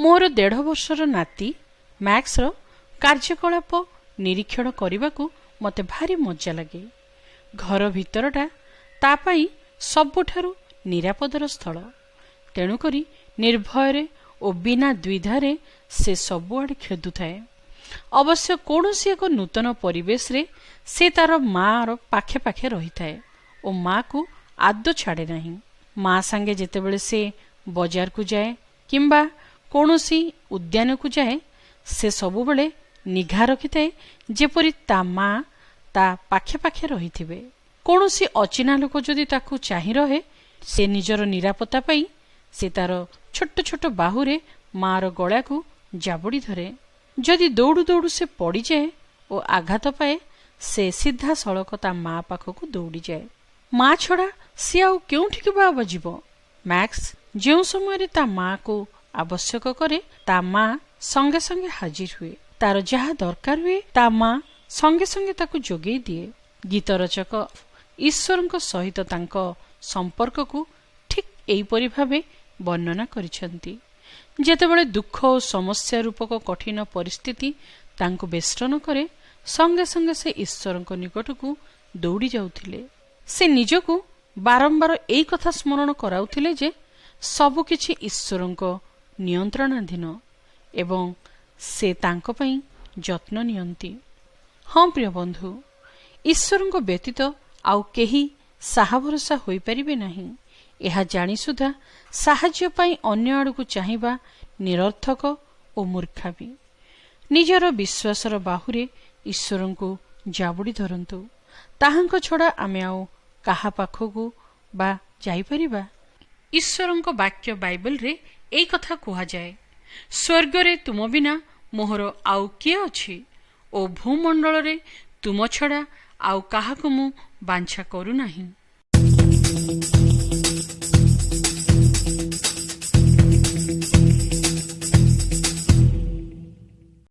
ମୋର 1.5 ବର୍ଷର ନାତି ମ୍ୟାକ୍ସର କାର୍ଯ୍ୟକଳାପ ନିରୀକ୍ଷଣ କରିବାକୁ ମୋତେ ଭାରି ମଜା ଲାଗେ। ଘର ଭିତରଟା ତା ପାଇଁ ସବୁଠାରୁ ନିରାପଦର ସ୍ଥଳ। ତେଣୁକରି ନିର୍ଭୟରେ ଓ ବିନା ଦ୍ୱିଧାରେ ସେ ସବୁଆଡ଼େ ଖେଦୁଥାଏ। ଅବଶ୍ୟ କୌଣସି ଏକ ନୂତନ ପରିବେଶରେ ସେ ତାର ମାଆର ପାଖେ ପାଖେ ରହିଥାଏ ଓ ମାଆକୁ ଆଦୌ ଛାଡ଼େ ନାହିଁ। ମା ସାଙ୍ଗେ ଯେତେବେଳେ ସେ ବଜାରକୁ ଯାଏ କିମ୍ବା କୌଣସି ଉଦ୍ୟାନକୁ ଯାଏ, ସେ ସବୁବେଳେ ନିଘା ରଖିଥାଏ ଯେପରି ତା ମା ତା ପାଖେ ପାଖେ ରହିଥିବେ। କୌଣସି ଅଚିହ୍ନା ଲୋକ ଯଦି ତାକୁ ଚାହିଁ ରହେ, ସେ ନିଜର ନିରାପତ୍ତା ପାଇଁ ସେ ତାର ଛୋଟ ଛୋଟ ବାହୁରେ ମାଆର ଗଳାକୁ ଜାବୁଡ଼ି ଧରେ। ଯଦି ଦୌଡ଼ୁ ଦୌଡ଼ୁ ସେ ପଡ଼ିଯାଏ ଓ ଆଘାତ ପାଏ, ସେ ସିଧାସଳଖ ତା ମା ପାଖକୁ ଦୌଡ଼ିଯାଏ। ମା ଛଡ଼ା ସିଏ ଆଉ କେଉଁଠିକି ବା ଯିବ? ମ୍ୟାକ୍ସ ଯେଉଁ ସମୟରେ ତା ମାଆକୁ ଆବଶ୍ୟକ କରେ, ତା ମା ସଙ୍ଗେ ସଙ୍ଗେ ହାଜିର ହୁଏ। ତାର ଯାହା ଦରକାର ହୁଏ, ତା ମା ସଙ୍ଗେ ସଙ୍ଗେ ତାକୁ ଯୋଗେଇ ଦିଏ। ଗୀତ ରଚକ ଈଶ୍ୱରଙ୍କ ସହିତ ତାଙ୍କ ସମ୍ପର୍କକୁ ଠିକ୍ ଏହିପରି ଭାବେ ବର୍ଣ୍ଣନା କରିଛନ୍ତି। ଯେତେବେଳେ ଦୁଃଖ ଓ ସମସ୍ୟା ରୂପକ କଠିନ ପରିସ୍ଥିତି ତାଙ୍କୁ ବେଷ୍ଟନ କରେ, ସଙ୍ଗେ ସଙ୍ଗେ ସେ ଈଶ୍ୱରଙ୍କ ନିକଟକୁ ଦୌଡ଼ି ଯାଉଥିଲେ। ସେ ନିଜକୁ ବାରମ୍ବାର ଏଇ କଥା ସ୍ମରଣ କରାଉଥିଲେ ଯେ ସବୁକିଛି ଈଶ୍ୱରଙ୍କ ନିୟନ୍ତ୍ରଣାଧୀନ ଏବଂ ସେ ତାଙ୍କ ପାଇଁ ଯତ୍ନ ନିଅନ୍ତି। ହଁ ପ୍ରିୟ ବନ୍ଧୁ, ଈଶ୍ୱରଙ୍କ ବ୍ୟତୀତ ଆଉ କେହି ସାହା ଭରସା ହୋଇପାରିବେ ନାହିଁ। ଏହା ଜାଣି ସୁଦ୍ଧା ସାହାଯ୍ୟ ପାଇଁ ଅନ୍ୟ ଆଡ଼କୁ ଚାହିଁବା ନିରର୍ଥକ ଓ ମୂର୍ଖାମି। ନିଜର ବିଶ୍ୱାସର ବାହୁରେ ଈଶ୍ୱରଙ୍କୁ ଜାବୁଡ଼ି ଧରନ୍ତୁ। ତାହାଙ୍କ ଛଡ଼ା ଆମେ ଆଉ କାହା ପାଖକୁ ବା ଯାଇପାରିବା? ଈଶ୍ୱରଙ୍କ ବାକ୍ୟ ବାଇବଲରେ ଏଇ କଥା କୁହାଯାଏ, "ସ୍ୱର୍ଗରେ ତୁମ ବିନା ମୋହର ଆଉ କିଏ ଅଛି ଓ ଭୂମଣ୍ଡଳରେ ତୁମ ଛଡ଼ା ଆଉ କାହାକୁ ମୁଁ ବାଞ୍ଛା କରୁନାହିଁ।"